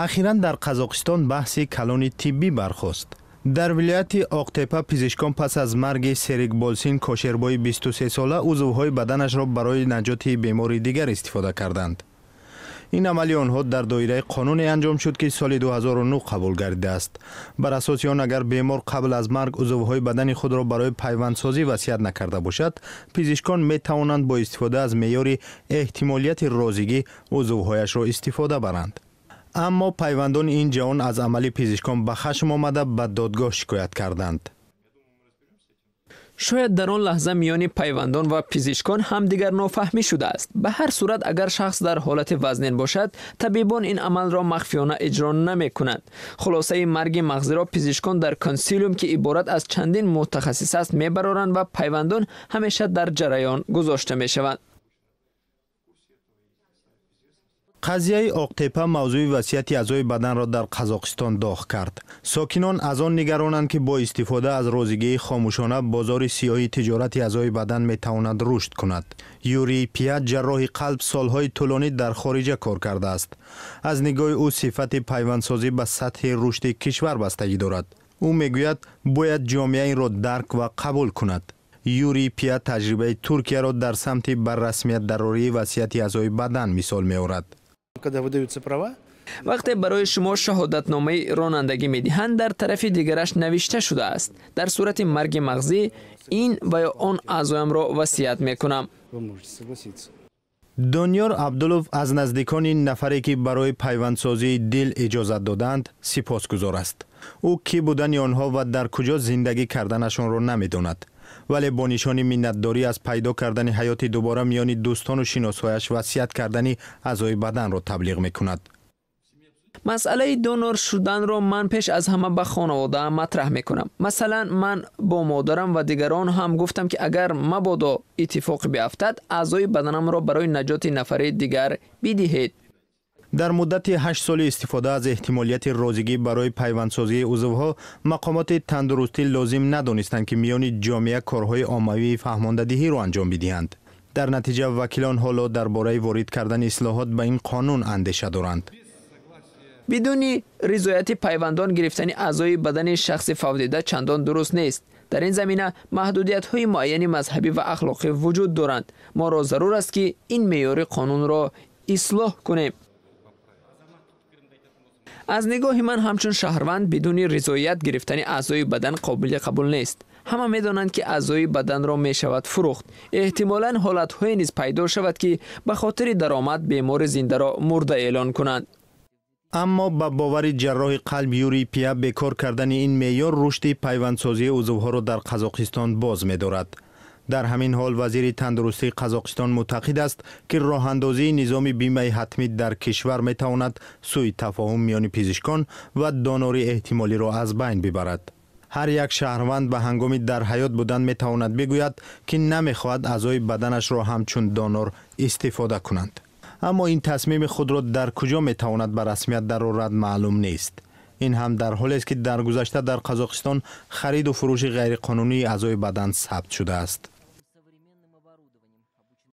Ахиран дар Қазоқистон баҳси калони тиббӣ бархост. Дар вилояти Оқтепа пизишкон пас аз марги Серикболсин Кошербои 23сола узвҳои баданашро барои наҷоти бемори дигар истифода карданд. Ин амали онҳо дар доираи қонуне анҷом шуд, ки соли 2009 қабул гардидааст. Бар асоси он, агар бемор қабл аз марг узвҳои бадани худро барои пайвандсозӣ васият накарда бошад, пизишкон метавонанд бо истифода аз меъёри эҳтимолияти розигӣ узвҳояшро истифода баранд. Аммо пайвандони ин ҷавон аз амали пизишкон ба хашм омада, ба додгоҳ шикоят карданд. Шояд дар он лаҳза миёни пайвандон ва пизишкон ҳамдигар нофаҳмӣ шудааст. Ба ҳар сурат, агар шахс дар ҳолати вазнин бошад, табибон ин амалро махфиёна иҷро намекунанд. Хулосаи марги мағзиро пизишкон дар консилиум, ки иборат аз чандин мутахассис аст, мебароранд ва пайвандон ҳамеша дар ҷараён гузошта мешаванд. Қазияи Оқтепа мавзӯи васияти аъзои баданро дар Қазоқистон доғ кард. Сокинон аз он нигаронанд, ки бо истифода аз розигии хомӯшона бозори сиёҳи тиҷорати аъзои бадан метавонад рушд кунад. Юрий Пия, ҷарроҳи қалб, солҳои тӯлонӣ дар хориҷа кор кардааст. Аз нигоҳи ӯ, сифати пайвандсозӣ ба сатҳи рушди кишвар бастагӣ дорад. Ӯ мегӯяд, бояд ҷомеа инро дарк ва қабул кунад. Юрий Пия таҷрибаи Туркияро дар самти ба расмият дарории васияти аъзои бадан мисол меорад. Когда выдаются права, вақте барои шумо шаҳодатномаи ронандагӣ медиҳанд, дар тарафи дигараш навишта шудааст: дар сурати марги мағзӣ ин ва ё он аъзоямро васият мекунам. Вы можете согласиться. Дониёр Абдулов аз наздикони нафаре, ки барои пайвандсозии дил иҷозат доданд, сипосгузор аст. Ӯ кӣ будани онҳо ва дар куҷо зиндагӣ карданашонро намедонад, вале бо нишони миннатдорӣ аз пайдо кардани ҳаёти дубора миёни дӯстону шиносҳояш васият кардани аъзои баданро таблиғ мекунад. Масъалаи донор шуданро ман пеш аз ҳама ба хонаводаам матраҳ мекунам. Масалан, ман бо модарам ва дигарон ҳам гуфтам, ки агар мабодо иттифоқе биафтад, аъзои баданамро барои наҷоти нафари дигар бидиҳед. Дар муддати 8 соли истифода аз эҳтимолияти розигӣ барои пайвандсозии узвҳо, мақомоти тандурустӣ лозим надонистанд, ки миёни ҷомеа корҳои оммавии фаҳмондадиҳиро анҷом бидиҳанд. Дар натиҷа вакилон ҳоло дар бораи ворид кардани ислоҳот ба ин қонун андеша доранд. Бидуни ризояти пайвандон гирифтани аъзои бадани шахси фавтида чандон дуруст нест. Дар ин замина маҳдудиятҳои муайяни мазҳабӣ ва ахлоқӣ вуҷуд доранд. Моро зарур аст, ки ин меъёри қонунро ислоҳ кунем. Аз нигоҳи ман, ҳамчун шаҳрванд, бидуни ризоят гирифтани аъзои бадан қобили қабул нест. Ҳама медонанд, ки аъзои баданро мешавад фурӯхт. Эҳтимолан ҳолатҳое низ пайдо шавад, ки ба хотири даромад бемори зиндаро мурда эълон кунанд. Аммо ба бовари ҷарроҳи қалб Юрий Пия, бекор кардани ин меъёр рушди пайвандсозии узвҳоро дар Қазоқистон боз медорад. Дар ҳамин ҳол вазири тандурустии Қазоқистон мӯътақид аст, ки роҳандозии низоми бимаи ҳатмӣ дар кишвар метавонад сӯи тафоҳум миёни пизишкон ва донори эҳтимолиро аз байн бибарад. Ҳар як шаҳрванд ба ҳангоми дар ҳаёт будан метавонад бигӯяд, ки намехоҳад аъзои баданашро ҳамчун донор истифода кунанд. Аммо ин тасмими худро дар куҷо метавонад ба расмият дарорад, маълум нест. Ин ҳам дар ҳолест, ки дар гузашта дар Қазоқистон хариду фурӯши ғайриқонунии аъзои бадан сабт шудааст.